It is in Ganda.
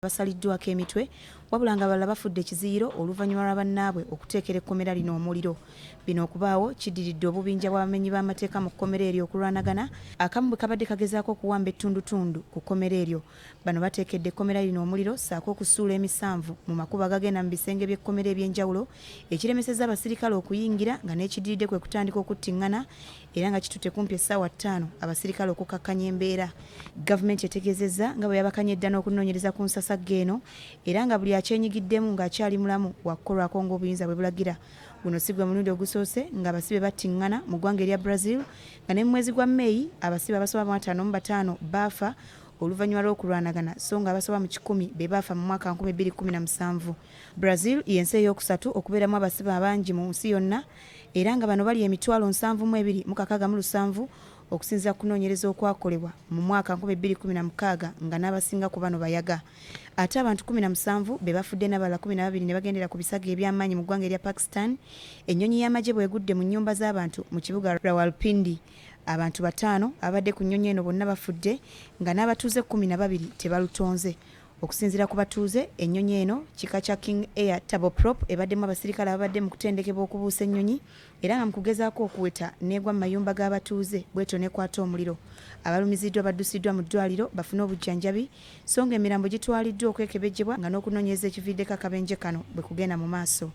Basaliddwako emitwe wabula nga abalala bafudde ekiziyiro oluvannyuma lwa bannaabwe okuteekera ekkomera lino omuliro. Bino okubaawo kiddiridde obubinja bw'abamenyi b'amateeka mu kkomera eryo okulwanagana akamu bwe kabadde kagezaako okuwamba ettundutundu ku kkomera eryo. Bano bateekedde ekkomera lino omuliro ssaako okusuula emisanvu mu makubo agagenda mu bisenge by'ekkomera eby'enjawulo ekiremesezza abasirikale okuyingira nga n'ekiddiridde kwe kutandika okuttingana era nga kitutte kumpi essaawa ttaano abasirikale okukakkanya embeera. Gavumenti etegeezezza nga bwe yabakanye edda n'okunoonyereza ku nsasagge eno era nga buli akyenyigiddemu ng'akyali mulamu wakukolwako ng'obuyinza bwe bulagira. Guno si gwe mulundi ogusoose ng'abasibe battingana mu ggwanga erya Brazil nga ne mu mwezi gwa May abasibe abasoba mu 55 baafa oluvannyuma lw'okulwanagana so nga abasoba mu 100 be baafa mu mwaka 2017. Brazil y'ensi eyookusatu okubeeramu abasibe abangi mu nsi yonna era nga bano bali 72,067 okusinziira ku kunoonyereza okwakolebwa mu mwaka 2016 nga n'abasinga ku bano bayaga. Ate abantu 17 be bafudde n'abalala 12 ne bagendera ku bisago eby'amaanyi mu ggwanga erya Pakistan ennyonyi y'amagye bw'egudde mu nnyumba z'abantu mu kibuga Rawalpindi. Abantu bataano ababadde ku nnyonyi eno bonna bafudde nga n'abatuuze 12 tebalutonze. Okusinziira ku batuuze, ennyonyi eno kika kya King Air Turboprop ebaddemu abasirikale ababadde mu kutendekebwa okubuusa ennyonyi era nga mu kugezaako okuweta n'egwa mu mayumba g'abatuuze bw'etyo n'ekwata omuliro. Abalumiziddwa baddusiddwa mu ddwaaliro bafune obujjanjabi so nga emirambo gitwaliddwa okwekebejjebwa nga n'okunoonyereza ekiviiriddeko akabenje kano bwe kugenda mu maaso.